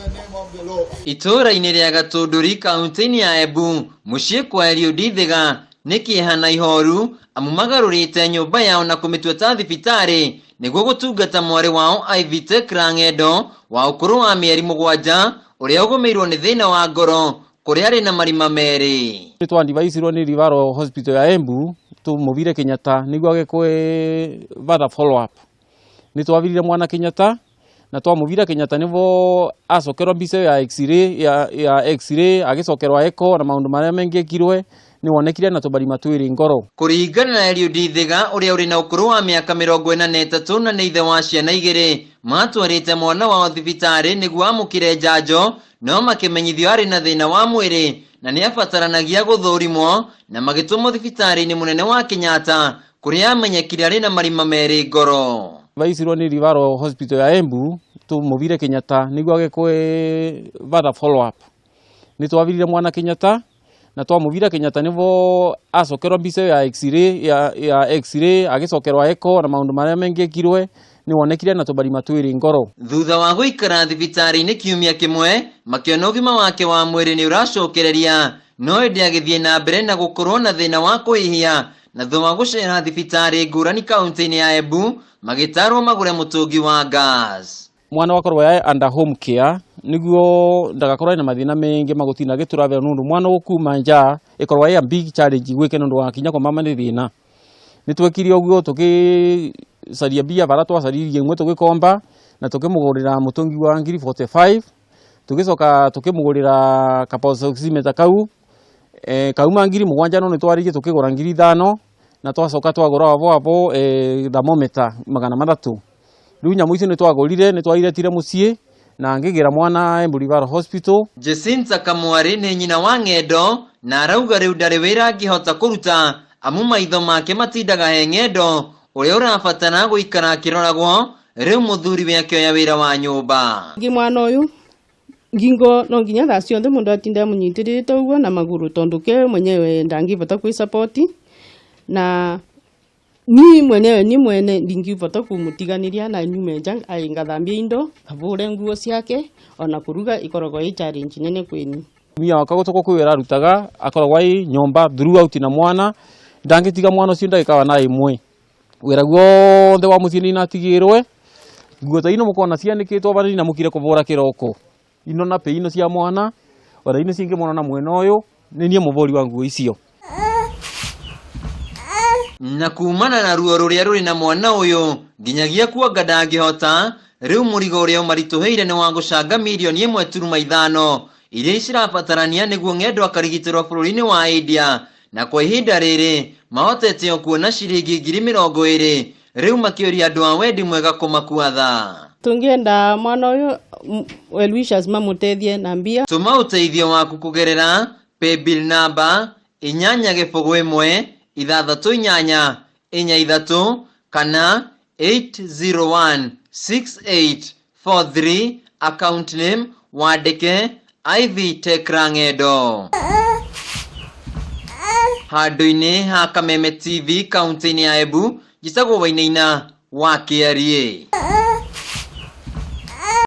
the name of the Lord. Itũũra-inĩ rĩa Gatũndũri kaunti-inĩ ya Embu mũciĩ kwa Eliud Ithiga nĩ kĩeha na ihoru amu magarũrĩte nyũmba yao na kũmĩtua ta thibitarĩ nĩguo gũtungata mwarĩ wao Ivy Tekra Ng'endo wa ũkũrũ wa mĩeri 7 ũrĩa ũgũmĩirwo nĩ thĩna wa ngoro kũrĩa arĩ na marima 2. Nĩ twandivaicirwo nĩ Referral Hospital ya Embu tũmũvire Kenyatta nĩguo agĩkwe further follow up. Nĩ twavire mwana Kenyatta na twamũvira Kenyatta nĩvo acokerwo mbica ya x-ray ya x-ray agĩcokerwo echo na maũndũ marĩa mengĩ ekirwe nĩ wonekire na tũmarima twĩrĩ ngoro. Kũringana na Eliud Ithiga ũrĩa ũrĩ na ũkũrũ wa mĩaka 43 na nĩ ithe wa ciana 2 matwarĩte mwana wao thibitarĩ nĩguo amũkĩre njanjo no makĩmenyithio arĩ na thĩna wa mwĩrĩ na nĩ abataranagia gũthũrimwo na magĩtũmwo thibitarĩ-inĩ mũnene wa Kenyatta kũrĩa amenyekire arĩ na marima 2 ngoro. Vaicirwo nĩ Referral Hospital ya Embu tũmũvire Kenyatta nĩguo agĩkwe further follow up. Nĩ twavirire mwana Kenyatta na twamũvira Kenyatta nĩvo acokerwo mbica ya x-ray ya x-ray agĩcokerwo echo na maũndũ marĩa mengĩ ekirwe nĩ wonekire na tũmarima twĩrĩ ngoro. Thutha wa gũikara thibitarĩ-inĩ kiumia kĩmwe makĩona ũgima wake wa mwĩrĩ nĩ ũracokereria no ĩndĩ agĩthiĩ na mbere na gũkorwo na thĩna wa kũhihia na thutha wa gũcera thibitarĩ ngũrani kaunti-inĩ ya Embu magĩtarwo magũre mũtũngi wa gas. Mwana wakorwo ya under home care nĩguo ndagakorwo ena mathĩna mengĩ magũtinda agĩtũravera nũndũ mwana gũkuma nja ĩkorwo ĩ a big challenge gwĩke nũndũ wa kinya kwa mama nĩ thĩna. Nĩ twekire ũguo tũgĩcaria mbia bara twacaririe imwe tũgĩkomba na tũkĩmũgũrĩra mũtũngi wa ngiri 45 tũgĩcoka tũkĩmũgũrĩra ka pulse oximeter kau kauma ngiri 7 no nĩ twarĩrie tũkĩgũra ngiri 5 na twacoka twagũra abo abo thermometer 300. Rĩu nyamũ icio nĩ twagũrire nĩ twairetire mũciĩ na ngĩgĩra mwana Embu Referral Hospital. Jacinta Kamwari nĩ nyina wa Ng'endo na arauga rĩu ndarĩ wĩra angĩhota kũruta amu maitho make matindaga he Ng'endo ũrĩa ũrabatara gũikara akĩroragwo rĩu mũthuri we akĩoya wĩra wa nyũmba. Ngi mwana ũyũ ngingo no nginya thaa ciothe mũndũ atinde amũnyitĩrĩte ũguo na magũrũ tondũ ke mwenyewe ndangĩbota kwĩsupport na ni mwenyewe ni mwene ndingĩbota kũmũtiganĩria na nyume nja aĩ ngathambie indo ngavũre nguo ciake ona kũruga ikoragwo ĩ challenge nene kwĩni. Mũtumia wakwa gũtũkwo kwĩ wĩra arutaga akoragwo ai nyũmba throughout na mwana ndangĩtiga mwana ũcio ndagĩka wana ĩmwe wĩra guothe wa mũciĩ nĩ natigĩrwe nguo ta ino mũkona cianĩkĩtwo bara ninamũkire kũbũra kĩroko ino na pĩ ino cia mwana ona ino cingĩ mwana na mwena ũyũ nĩ niĩ mũbũri wa nguo icio. Na kumana na ruo rũrĩa rũrĩ na mwana ũyũ nginyagia kuonga ndangĩhota rĩu mũrigo ũrĩa ũmaritũhĩire nĩ wa gũcanga mirioni 1.5 iria cirabatarania nĩguo Ng'endo akarigitĩrwo bũrũri-inĩ wa India na kwa ihinda rĩrĩ mahotete o kuona ciringi ngiri 20 rĩu makĩũria andũ a wendi mwega kũmakua tha. Tũngĩenda mwana ũyũ well wishers mamũteithie na mbia. Tũma ũteithio waku kũgerera paybill number 8 0 1 6 8 4 3 kana 8016843 account name wandĩke Ivy Tekra Ng'endo. Handũ-inĩ ha Kameme TV kaunti-inĩ ya Embu njĩtagwo Wainaina wa Kĩariĩ.